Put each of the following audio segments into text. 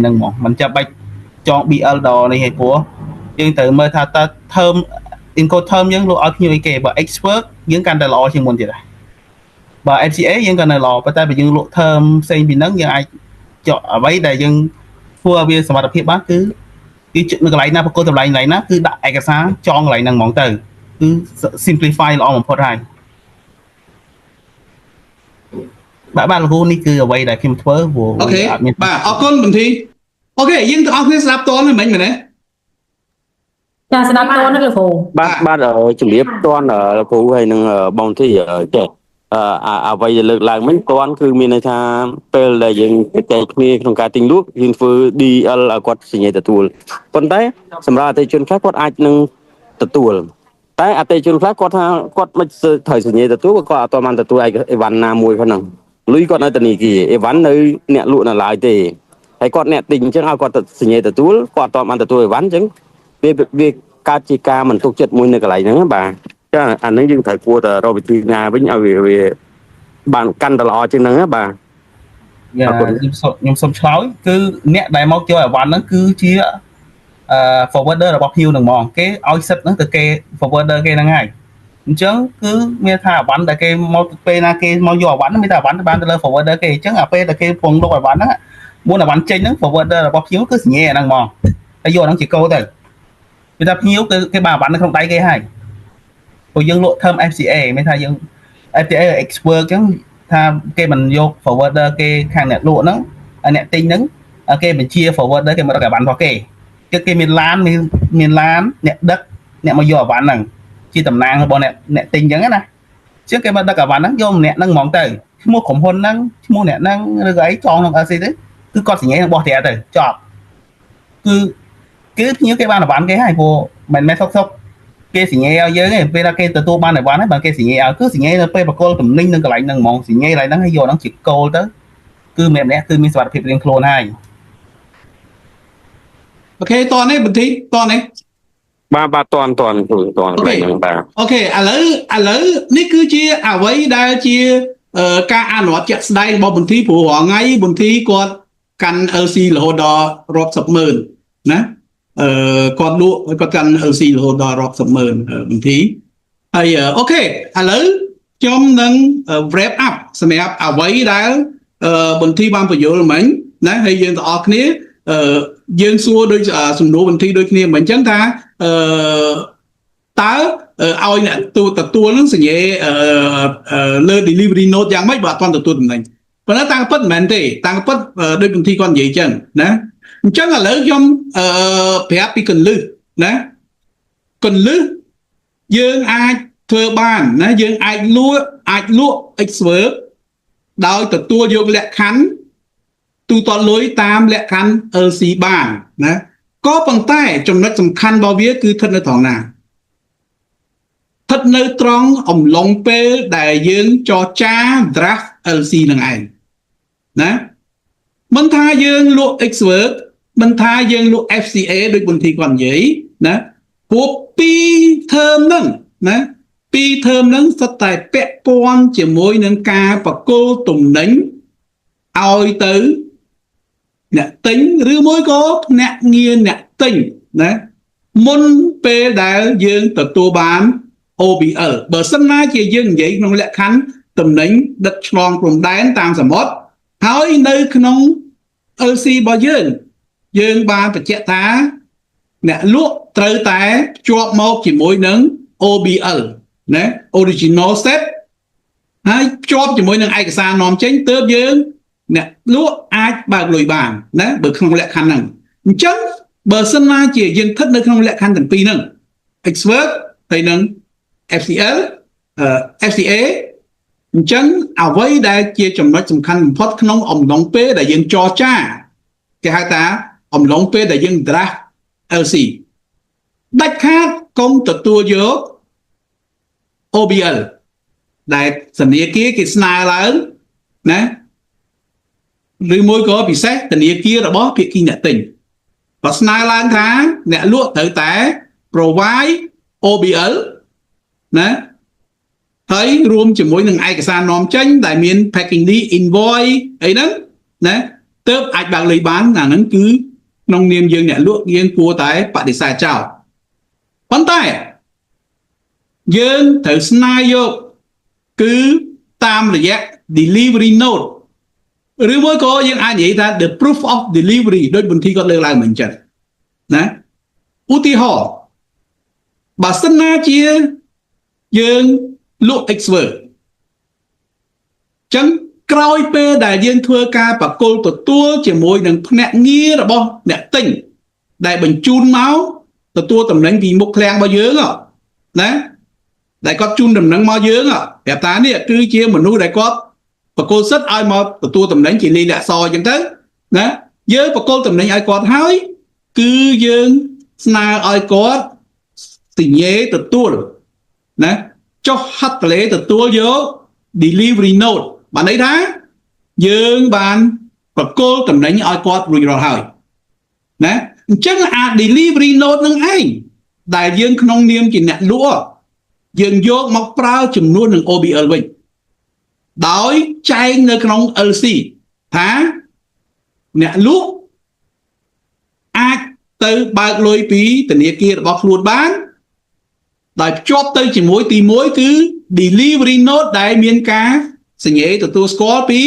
ហ្នឹងហ្មងមិនចាំបាច់ចង BL ដល់នេះឯងព្រោះយើងត្រូវមើលថាតើ term Incoterm យើងលក់ឲ្យភ្ញៀវអីគេ។បើ Ex-Work យើងកាន់តែល្អជាងមុនទៀតដែរបើ FCA យើងក៏នៅល្អប៉ុន្តែបើយើងលក់ term ផ្សេងពីហ្នឹងយើងអាចចកអ្វីដែលយើងធ្វើឲ្យវាសមត្ថភាពបានគឺគឺនៅកន្លែងណាប្រកួតតម្លៃកន្លែងណាគឺដាក់ឯកសារចងកន្លែងហ្នឹងហ្មងទៅគឺ simplify ល្អបំផុតហើយបាទបាទលោកគ្រូនេះគឺអ្វីដែលខ្ញុំធ្វើព្រោះ OK អត់មាន បាទអរគុណបន្ធី OK យើងទាំងអស់គ្នាស្ដាប់តន់ហ្នឹងមិញមែនទេ ចាស្ដាប់តន់ណាលោកគ្រូ បាទបាទជំរាបតន់លោកគ្រូហើយនឹងបងធីចេះអ្វីដែលលើកឡើងមិញតន់គឺមានន័យថាពេលដែលយើងចែកគ្នាក្នុងការទិញលក់យើងធ្វើ DL ឲ្យគាត់សញ្ញាទទួលប៉ុន្តែសម្រាប់អតិថិជនខ្លះគាត់អាចនឹងទទួលតែអតិថិជនខ្លះគាត់ថាគាត់មិនត្រូវសញ្ញាទទួលគាត់អត់បានទទួលអីវ៉ាន់ណាមួយផងហ្នឹងលុយគាត់នៅធនាគារអីវ៉ាន់នៅអ្នកលក់នៅឡើយទេហើយគាត់អ្នកទិញអញ្ចឹងឲ្យគាត់សញ្ញាទទួលគាត់អត់បានទទួលអីវ៉ាន់អញ្ចឹងវាវាកើតជាការមិនទុកចិត្តមួយនៅកន្លែងហ្នឹងណាបាទចាអាហ្នឹងយើងត្រូវគួរតែរកវិធីណាវិញឲ្យវាវាបានកាន់តែល្អជាងហ្នឹងណាបាទ យ៉ា អរគុណ ខ្ញុំសូមឆ្លើយគឺអ្នកដែលមកយកអីវ៉ាន់ហ្នឹងគឺជាforwarder របស់ភ្ញៀវហ្នឹងហ្មងគេឲ្យសិទ្ធហ្នឹងទៅគេ forwarder គេហ្នឹងហើយអញ្ចឹងគឺមានថាអីវ៉ាន់ដែលគេមកពេលណាគេមកយកអីវ៉ាន់ហ្នឹងមានតែអីវ៉ាន់ទៅបានទៅលើ forwarder គេអញ្ចឹងអាពេលដែលគេពងលុកអីវ៉ាន់ហ្នឹងមុនអីវ៉ាន់ចេញហ្នឹង forwarder របស់ភ្ញៀវគឺសញ្ញាអាហ្នឹងហ្មងហើយយកអាហ្នឹងជាគោលទៅវាថាភ្ញៀវគឺគេបានអីវ៉ាន់នៅក្នុងដៃគេហើយព្រោះយើងលក់ term FCA មានថាយើង FCA Ex-Work អញ្ចឹងថាគេមិនយក forwarder គេខាងអ្នកលក់ហ្នឹងអ្នកទិញហ្នឹងគេបញ្ជា forwarder គេមកដឹកអីវ៉ាន់របស់គេគឺគេមានឡានមានមានឡានអ្នកដឹកអ្នកមកយកអីវ៉ាន់ហ្នឹងជាតំណាងរបស់អ្នកអ្នកទិញអញ្ចឹងណាជាងគេមកដឹកអីវ៉ាន់ហ្នឹងយកម្នាក់ហ្នឹងហ្មងទៅឈ្មោះក្រុមហ៊ុនហ្នឹងឈ្មោះអ្នកហ្នឹងឬក៏អីចងក្នុង LC ទៅគឺគាត់សញ្ញានឹងបោះត្រាទៅចប់គឺគឺភ្ញៀវគេបានអីវ៉ាន់គេហើយព្រោះមិនមែនសុកសុកគេសញ្ញាឲ្យយើងទេពេលថាគេទទួលបានអីវ៉ាន់ហើយបើគេសញ្ញាឲ្យគឺសញ្ញានៅពេលបកគលទំនិញនឹងកន្លែងហ្នឹងហ្មងសញ្ញាកន្លែងហ្នឹងហើយយកហ្នឹងជាគោលទៅគឺម្នាក់ម្នាក់គឺមានសុវត្ថិភាពរៀងខ្លួនហើយ OK តន់នេះបន្ធីតន់នេះ បាទបាទតន់តន់គ្រូតន់កន្លែងហ្នឹងបាទ OK ឥឡូវនេះគឺជាអ្វីដែលជាការអនុវត្តជាក់ស្ដែងរបស់បន្ធីព្រោះរាល់ថ្ងៃបន្ធីគាត់កាន់ LC រហូតដល់រាប់សិបម៉ឺនណាគាត់លក់គាត់កាន់ LC រហូតដល់រាប់សិបម៉ឺនបន្ធីហើយ OK ឥឡូវខ្ញុំនឹង wrap up សម្រាប់អ្វីដែលបន្ធីបានបញ្យល់មិញណាហើយយើងទាំងអស់គ្នាយើងសួរដូចសំណួរបន្ធីដូចគ្នាមិញអញ្ចឹងថាតើឲ្យអ្នកទូទទួលនឹងសញ្ញាលើ delivery note យ៉ាងម៉េចបើអត់ទាន់ទទួលតំណែងប៉ុន្តែតាមពិតមិនមែនទេតាមពិតដូចបន្ធីគាត់និយាយអញ្ចឹងណាអញ្ចឹងឥឡូវខ្ញុំប្រាប់ពីកលឹះណាកលឹះយើងអាចធ្វើបានណាយើងអាចលក់ Ex-Work ដោយទទួលយកលក្ខខណ្ឌទូទាត់លុយតាមលក្ខខណ្ឌ LC បានណាក៏ប៉ុន្តែចំណុចសំខាន់របស់វាគឺស្ថិតនៅត្រង់ណាស្ថិតនៅត្រង់អំឡុងពេលដែលយើងចរចា draft LC នឹងឯងណាមិនថាយើងលក់ Ex-Work មិនថាយើងលក់ FCA ដូចបុនធីគាត់និយាយណាពួកពីរ term ហ្នឹងណាពីរ term ហ្នឹងសុទ្ធតែពាក់ព័ន្ធជាមួយនឹងការប្រគល់ទំនិញឲ្យទៅអ្នកទិញឬមួយក៏ភ្នាក់ងារអ្នកទិញណាមុនពេលដែលយើងទទួលបាន OBL បើសិនណាជាយើងនិយាយក្នុងលក្ខខណ្ឌទំនិញដឹកឆ្លងព្រំដែនតាមសមុទ្រហើយនៅក្នុង LC របស់យើងយើងបានបញ្ជាក់ថាអ្នកលក់ត្រូវតែភ្ជាប់មកជាមួយនឹង OBL ណា original set ហើយភ្ជាប់ជាមួយនឹងឯកសារនាំចេញទើបយើងអ្នកលក់អាចបើកលុយបានណាបើក្នុងលក្ខខណ្ឌហ្នឹងអញ្ចឹងបើសិនណាជាយើងស្ថិតនៅក្នុងលក្ខខណ្ឌទាំងពីរហ្នឹង Ex-Work ហើយនឹង FCL FCA អញ្ចឹងអ្វីដែលជាចំណុចសំខាន់បំផុតក្នុងអំឡុងពេលដែលយើងចរចាគេហៅថាអំឡុងពេលដែលយើង draft LC ដាច់ខាតកុំទទួលយក OBL ដែលសនាគារគេស្នើឡើងណាឬមួយក៏ពិសេសធនាគាររបស់ភាគីអ្នកទិញបើស្នើឡើងថាអ្នកលក់ត្រូវតែ provide OBL ណាហើយរួមជាមួយនឹងឯកសារនាំចេញដែលមាន packing list invoice អីហ្នឹងណា ទើបអាចបើកលុយបានអាហ្នឹងគឺក្នុងនាមយើងអ្នកលក់យើងគួរតែបដិសេធចោលប៉ុន្តែយើងត្រូវស្នើយកគឺតាមរយៈ delivery note ឬមួយក៏យើងអាចនិយាយថា the proof of delivery ដូចបន្ធីគាត់លើកឡើងមកអញ្ចឹងណាឧទាហរណ៍បើសិនណាជាយើងលក់ Ex Work ចឹងក្រោយពេលដែលយើងធ្វើការបកគលទទួលជាមួយនឹងភ្នាក់ងាររបស់អ្នកទិញដែលបញ្ជូនមកទទួលតំណែងពីមុខឃ្លាំងរបស់យើងណាដែលគាត់ជូនដំណឹងមកយើងប្រាប់ថានេះគឺជាមនុស្សដែលគាត់បកគលសិទ្ធឲ្យមកទទួលតំណែងជាលីលក្ខសអញ្ចឹងទៅណាយើងបកគលតំណែងឲ្យគាត់ហើយគឺយើងស្នើឲ្យគាត់សញ្ញេទទួលណាចុះហត្ថលេទទួលយក delivery note បានន័យថាយើងបានប្រគល់តំណែងឲ្យគាត់រួចរាល់ហើយណាអញ្ចឹងអា delivery note នឹងឯងដែលយើងក្នុងនាមជាអ្នកលក់យើងយកមកប្រើចំនួននឹង OBL វិញដោយចែងនៅក្នុង LC ថាអ្នកលក់អាចទៅបើកលុយពីធនាគាររបស់ខ្លួនបានដោយភ្ជាប់ទៅជាមួយទី1គឺ delivery note ដែលមានការសញ្ញេទទួលស្គាល់ពី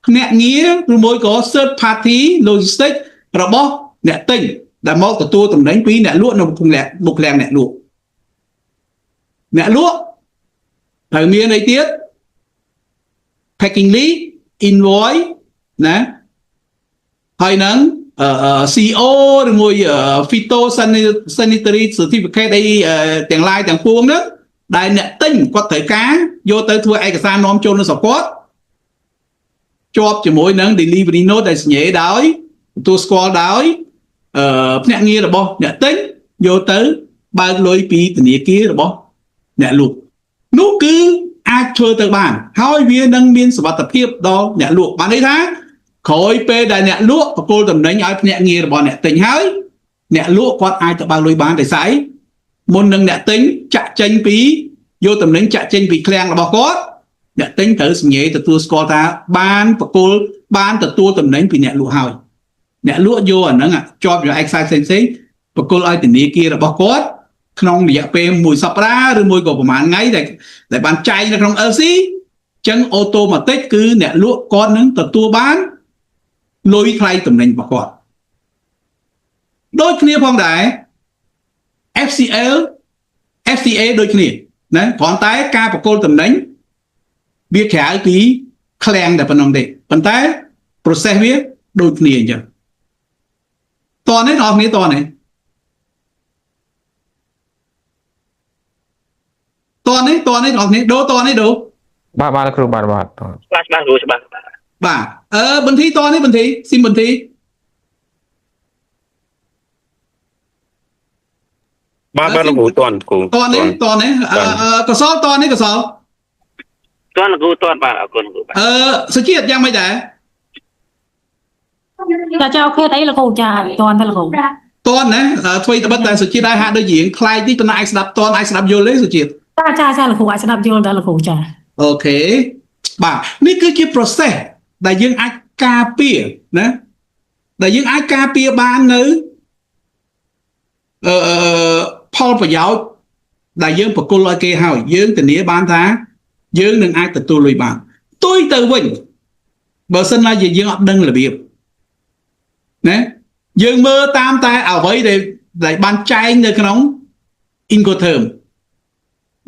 ភ្នាក់ងារឬមួយក៏ third party logistics របស់អ្នកទិញដែលមកទទួលតំណែងពីអ្នកលក់នៅមុខឃ្លាំងមុខឃ្លាំងអ្នកលក់អ្នកលក់ត្រូវមានអីទៀត packing list invoice ណាហើយនឹង CO ឬមួយ phyto sanitary certificate អីទាំងឡាយទាំងពួងហ្នឹងដែលអ្នកទិញគាត់ត្រូវការយកទៅធ្វើឯកសារនាំចូលនៅស្រុកគាត់ជាប់ជាមួយនឹង delivery note ដែលសញ្ញាដោយទទួលស្គាល់ដោយអឺភ្នាក់ងាររបស់អ្នកទិញយកទៅបើកលុយពីធនាគាររបស់អ្នកលក់នោះគឺអាចធ្វើទៅបាន ហើយវានឹងមានសុវត្ថិភាពដល់អ្នកលក់បានន័យថាក្រោយពេលដែលអ្នកលក់ប្រគល់តំណែងឲ្យភ្នាក់ងាររបស់អ្នកទិញហើយអ្នកលក់គាត់អាចទៅបើកលុយបានដោយសារមុននឹងអ្នកទិញចាក់ចេញពីយកតំណែងចាក់ចេញពីឃ្លាំងរបស់គាត់អ្នកទិញត្រូវសញ្ញាទទួលស្គាល់ថាបានប្រគល់បានទទួលតំណែងពីអ្នកលក់ហើយអ្នកលក់យកអាហ្នឹងជាប់យកឯកសារផ្សេងផ្សេងប្រគល់ឲ្យធនាគាររបស់គាត់ក្នុងរយៈពេលមួយសប្តាហ៍ឬមួយក៏ប្រហែលថ្ងៃដែលដែលបានចែងនៅក្នុង LC ចឹង automatic គឺអ្នកលក់គាត់នឹងទទួលបានលុយថ្លៃតំណែងរបស់គាត់ដូចគ្នាផងដែរ FCL FCA ដូចគ្នាណាគ្រាន់តែការប្រគល់តំណែងវាក្រៅពីឃ្លាំងតែប៉ុណ្ណឹងទេប៉ុន្តែ process វាដូចគ្នាអញ្ចឹងតោះនេះបងប្អូនតោះនេះតោះនេះតោះនេះបងប្អូនដូរតោះនេះដូរ បាទបាទលោកគ្រូបាទបាទ ច្បាស់ច្បាស់គ្រូច្បាស់ បាទអឺបន្ធីតនេះបន្ធីស៊ីមបន្ធី បាទបាទលោកគ្រូតន់គ្រូ តនេះតនេះអឺកសលតនេះកសល តន់គ្រូតន់បាទអរគុណគ្រូបាទ អឺសុជាតិយ៉ាងម៉េចដែរ ចាចា OK អីលោកគ្រូចាតន់ទៅលោកគ្រូ តនណាធ្វើត្បិតតែសុជាតិដែរហាក់ដូចជាខ្លាយតិចប៉ុន្តែអាចស្ដាប់តនអាចស្ដាប់យល់ទេសុជាតិ ចាចាចាលោកគ្រូអាចស្ដាប់យល់ដែរលោកគ្រូចា OK បាទនេះគឺជា process ដែលយើងអាចការពារណាដែលយើងអាចការពារបាននៅអឺផលប្រយោជន៍ដែលយើងប្រគល់ឲ្យគេហើយយើងធានាបានថាយើងនឹងអាចទទួលលុយបានទុយទៅវិញបើសិនណាជាយើងអត់ដឹងរបៀបណាយើងមើលតាមតែអ្វីដែលដែលបានចែងនៅក្នុង Incoterm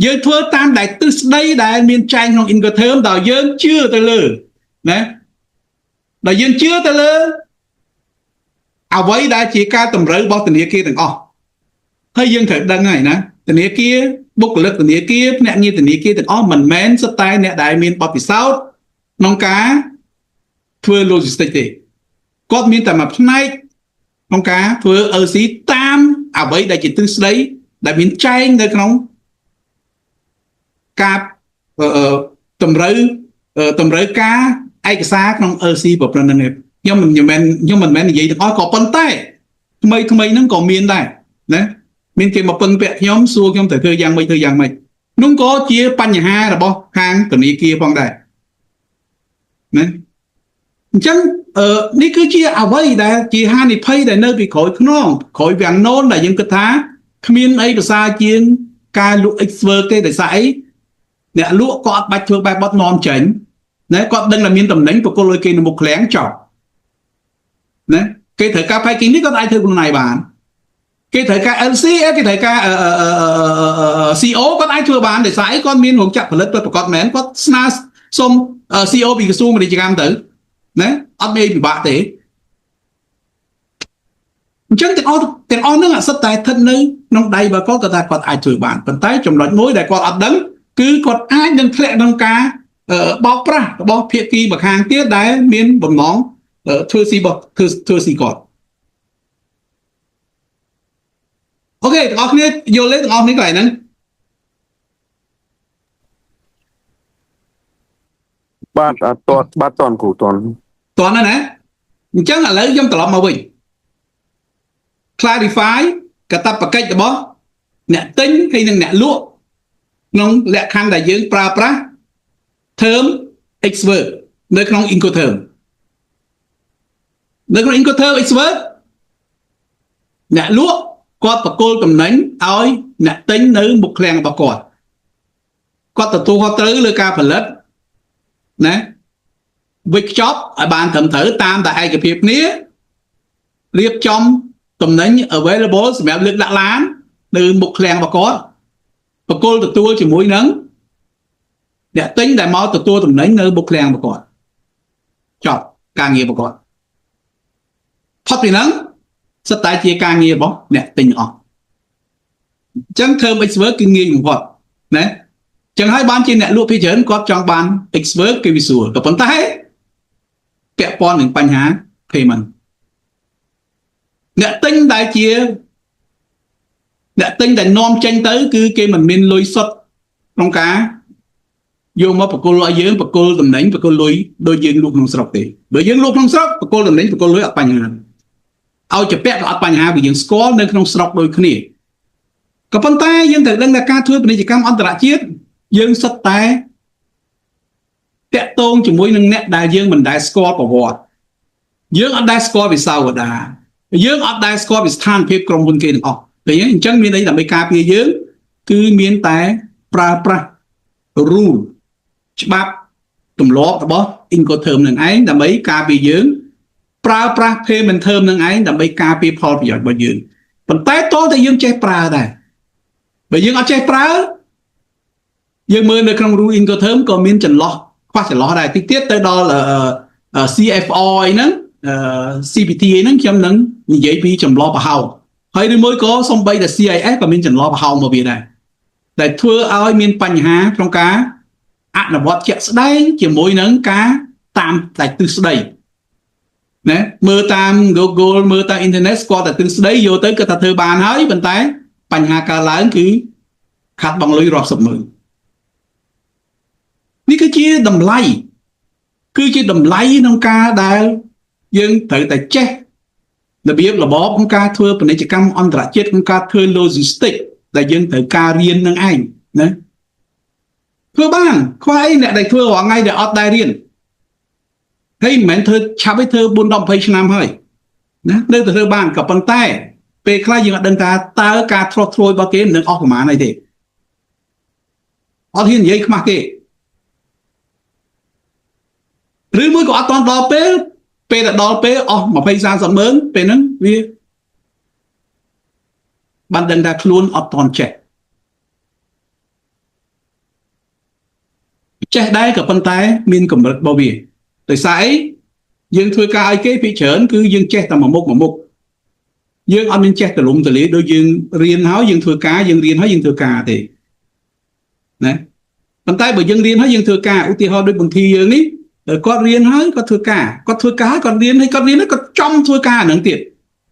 យើងធ្វើតាមដែលទិសដីដែលមានចែងក្នុង Incoterm ដោយយើងជឿទៅលើណាដោយយើងជឿទៅលើអ្វីដែលជាការតម្រូវរបស់ធនាគារទាំងអស់ហើយយើងត្រូវដឹងហើយណាធនាគារបុគ្គលិកធនាគារភ្នាក់ងារធនាគារទាំងអស់មិនមែនសុទ្ធតែអ្នកដែលមានបទពិសោធន៍ក្នុងការធ្វើ logistics ទេគាត់មានតែមួយផ្នែកក្នុងការធ្វើ LC តាមអ្វីដែលជាទិសដីដែលមានចែងនៅក្នុងការតម្រូវតម្រូវការឯកសារក្នុង LC ប្រព្រឹត្តហ្នឹងខ្ញុំមិនមែនខ្ញុំមិនមែននិយាយទាំងអស់ក៏ប៉ុន្តែថ្មីថ្មីហ្នឹងក៏មានដែរណាមានគេមកពឹងពាក់ខ្ញុំសួរខ្ញុំត្រូវធ្វើយ៉ាងម៉េចធ្វើយ៉ាងម៉េចនោះក៏ជាបញ្ហារបស់ខាងធនាគារផងដែរណា អញ្ចឹងអឺនេះគឺជាអ្វីដែលជាហានិភ័យដែលនៅពីក្រោយខ្នងក្រោយវាំងននដែលយើងគិតថាគ្មានអីប្រសើរជាងការលក់ ex work ទេដោយសារអីអ្នកលក់ក៏អត់បាច់ធ្វើបែបបត់នាំចេញណាគាត់ដឹងថាមានតំណែងប្រគល់ឲ្យគេនៅមុខឃ្លាំងចប់ណាគេត្រូវការ packing នេះគាត់អាចធ្វើខ្លួនឯងបានគេត្រូវការ LC គេត្រូវការ CO គាត់អាចធ្វើបានដោយសារអីគាត់មានរោងចក្រផលិតពិតប្រាកដមែនគាត់ស្នើសុំ CO ពីក្រសួងពាណិជ្ជកម្មទៅណាអត់មានអីពិបាកទេអញ្ចឹងទាំងអស់ទាំងអស់ហ្នឹងអសិតតែស្ថិតនៅក្នុងដៃរបស់គាត់គាត់ថាគាត់អាចធ្វើបានប៉ុន្តែចំណុចមួយដែលគាត់អត់ដឹងគឺគាត់អាចនឹងធ្លាក់ក្នុងការបោកប្រាស់របស់ភាគីម្ខាងទៀតដែលមានបំណងធ្វើស៊ីរបស់ធ្វើធ្វើស៊ីគាត់OK ទាំងអស់គ្នាយល់ទេទាំងអស់គ្នាកន្លែងហ្នឹង បាទអត់តបាទតន់គ្រូតន់ តន់ណាណាអញ្ចឹងឥឡូវខ្ញុំត្រឡប់មកវិញ clarify កាតព្វកិច្ចរបស់អ្នកទិញហើយនិងអ្នកលក់ក្នុងលក្ខខណ្ឌដែលយើងប្រើប្រាស់ term ex work នៅក្នុង Incoterm នៅក្នុង Incoterm ex work អ្នកលក់គាត់ប្រគល់តំណែងឲ្យអ្នកទិញនៅមុខឃ្លាំងរបស់គាត់គាត់ទទួលខុសត្រូវលើការផលិតណាវិចខ្ចប់ឲ្យបានត្រឹមត្រូវតាមតែឯកភាពគ្នារៀបចំតំណែង available សម្រាប់លើកដាក់ឡាននៅមុខឃ្លាំងរបស់គាត់ប្រគល់ទទួលជាមួយនឹងអ្នកទិញដែលមកទទួលតំណែងនៅមុខឃ្លាំងរបស់គាត់ចប់ការងាររបស់គាត់ផុតពីហ្នឹងសិតតែជាការងាររបស់អ្នកទិញអស់អញ្ចឹង term ex work គឺងាយបំផុតណាចឹងហើយបានជាអ្នកលក់ភាគច្រើនគាត់ចង់បាន ex work គេវាស្រួលក៏ប៉ុន្តែពាក់ព័ន្ធនឹងបញ្ហា payment អ្នកទិញដែលជាអ្នកទិញដែលនាំចេញទៅ គឺគេមិនមានលុយសុទ្ធក្នុងការយកមកប្រគល់ឲ្យយើងប្រគល់តំណែងប្រគល់លុយដូចយើងលក់ក្នុងស្រុកទេបើយើងលក់ក្នុងស្រុកប្រគល់តំណែងប្រគល់លុយអត់បញ្ហាឲ្យជាពាក់ក៏អត់បញ្ហាព្រោះយើងស្គាល់នៅក្នុងស្រុកដូចគ្នាក៏ប៉ុន្តែយើងត្រូវដឹងថាការធ្វើពាណិជ្ជកម្មអន្តរជាតិយើងសុទ្ធតែតាក់ទងជាមួយនឹងអ្នកដែលយើងមិនដែលស្គាល់ប្រវត្តិយើងអត់ដែលស្គាល់វិសាវតាយើងអត់ដែលស្គាល់ពីស្ថានភាពក្រុមហ៊ុនគេទាំងអស់ឃើញទេអញ្ចឹងមានអីដើម្បីការពារយើងគឺមានតែប្រើប្រាស់ rule ច្បាប់ទម្លាប់របស់ Incoterm នឹងឯងដើម្បីការពារយើងប្រើប្រាស់ payment term នឹងឯងដើម្បីការពារផលប្រយោជន៍របស់យើងប៉ុន្តែតើតែយើងចេះប្រើដែរបើយើងអត់ចេះប្រើយើងមើលនៅក្នុង rule Incoterm ក៏មានចន្លោះខ្វះចន្លោះដែរតិចទៀតទៅដល់ CFR អីហ្នឹង CPT អីហ្នឹងខ្ញុំនឹងនិយាយពីចម្លោះប្រហោងហើយឬមួយក៏សំបីតែ CIF ក៏មានចន្លោះប្រហោងមកវាដែរដែលធ្វើឲ្យមានបញ្ហាក្នុងការអនុវត្តជាក់ស្ដែងជាមួយនឹងការតាមតែទិសស្ដីណាមើលតាម Google មើលតាម internet ស្គាល់តែទិសស្ដីយកទៅគាត់ថាធ្វើបានហើយប៉ុន្តែបញ្ហាកើតឡើងគឺខាត់បង់លុយរាប់សិបម៉ឺននេះគឺជាតម្លៃគឺជាតម្លៃក្នុងការដែលយើងត្រូវតែចេះរបៀបរបបក្នុងការធ្វើពាណិជ្ជកម្មអន្តរជាតិក្នុងការធ្វើ logistics ដែលយើងត្រូវការរៀននឹងឯងណាធ្វើបានខ្វះអីអ្នកដែលធ្វើរាល់ថ្ងៃដែលអត់ដែលរៀនហើយមិនមែនធ្វើឆាប់ឯធ្វើ4 10 20ឆ្នាំហើយណានៅតែធ្វើបានក៏ប៉ុន្តែពេលខ្លះយើងអត់ដឹងថាតើការធ្លាស់ធ្លោយរបស់គេមិននឹងអស់ប្រមាណអីទេអត់ហ៊ាននិយាយខ្មាស់គេឬមួយក៏អត់តន់ដល់ពេលពេលទៅដល់ពេលអស់20 30ម៉ឺនពេលហ្នឹងវាបានដឹងថាខ្លួនអត់តន់ចេះចេះដែរក៏ប៉ុន្តែមានកម្រិតរបស់វាដោយសារអីយើងធ្វើការឲ្យគេពីច្រើនគឺយើងចេះតែមួយមុខមួយមុខយើងអត់មានចេះទលំទលាយដូចយើងរៀនហើយយើងធ្វើការយើងរៀនហើយយើងធ្វើការទេណាប៉ុន្តែបើយើងរៀនហើយយើងធ្វើការឧទាហរណ៍ដូចបន្ធីយើងនេះគាត់រៀនហើយគាត់ធ្វើការគាត់ធ្វើការហើយគាត់រៀនហើយគាត់រៀនហើយគាត់ចំធ្វើការអាហ្នឹងទៀត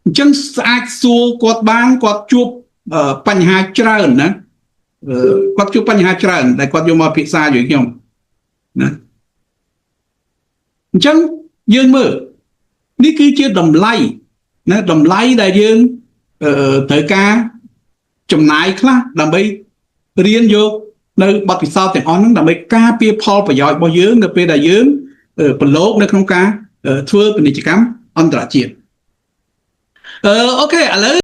អញ្ចឹងស្អាចសួរគាត់បានគាត់ជួបបញ្ហាច្រើនណាគាត់ជួបបញ្ហាច្រើនដែលគាត់យកមកពិភាក្សាជាមួយខ្ញុំណាអញ្ចឹងយើងមើលនេះគឺជាតម្លៃណាតម្លៃដែលយើងត្រូវការចំណាយខ្លះដើម្បីរៀនយកនៅបទពិសោធន៍ទាំងអស់ហ្នឹងដើម្បីការពារផលប្រយោជន៍របស់យើងនៅពេលដែលយើងប្រឡូកនៅក្នុងការ ធ្វើពាណិជ្ជកម្មអន្តរជាតិអឺអូខេឥឡូវ